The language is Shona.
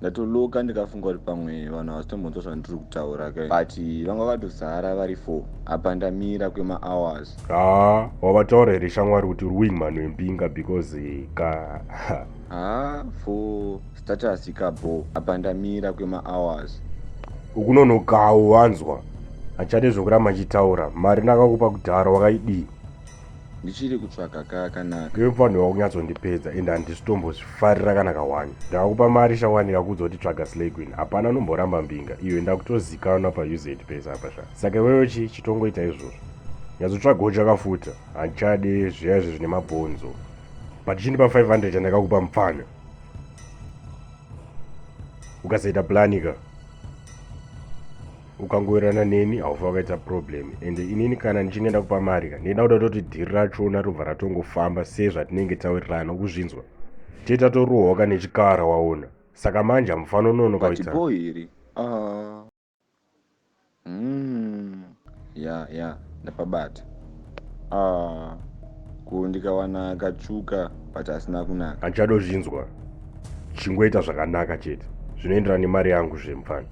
Ndatoloka ndikafunga kuti pamwe vanhu havasitombonzwa zvandiri kutaura ka, but vanga vakatozara vari 4. Apa ndamira kwemahours. Haa, wavataura here shamwari kuti uri wingman wembinga? Because ka Ha, for status kabo. Apa ndamira kwemahours. Ukunonokawo, wanzwa? Hachade zvokuramba achitaura. Mari ndakakupa kudhara, wakaidii? Ndichiri kutsvaga kakanaka. Iwe mufanirwa kunyatsondipedza, ende handisitombozvifarira kana kawani. Ndakakupa mari shawani, ndikakuudza kuti tsvaga slay queen. Hapana anomboramba mbinga iwe. Ndakutozikanwa paUZ pese apa sha. Saka iwewe chi chitongoita izvozvo, nyatsotsvagawo chakafuta. Handichade zviya izvi zvine mabhonzo, but chindipa 500 yandakakupa mupfana. Ukasaita plani ka, ukangowirirana neni, haufa wakaita problem. Ende inini kana ndichinge ndakupa mari ka, ndinoda kuda kutoti dhiri rachona robva ratongofamba sezvatinenge tawirirana, ukuzvinzwa? Tete torohwa ka nechikara, waona? Saka manje hamufanira unonoka But kuita bo here? Ah. Ya, ndapabata. Ah. Ko ndikawana akatsvuka but asina kunaka? Handichadozvinzwa. Chingoita zvakanaka chete, zvinoenderana nemari yangu zvemufana.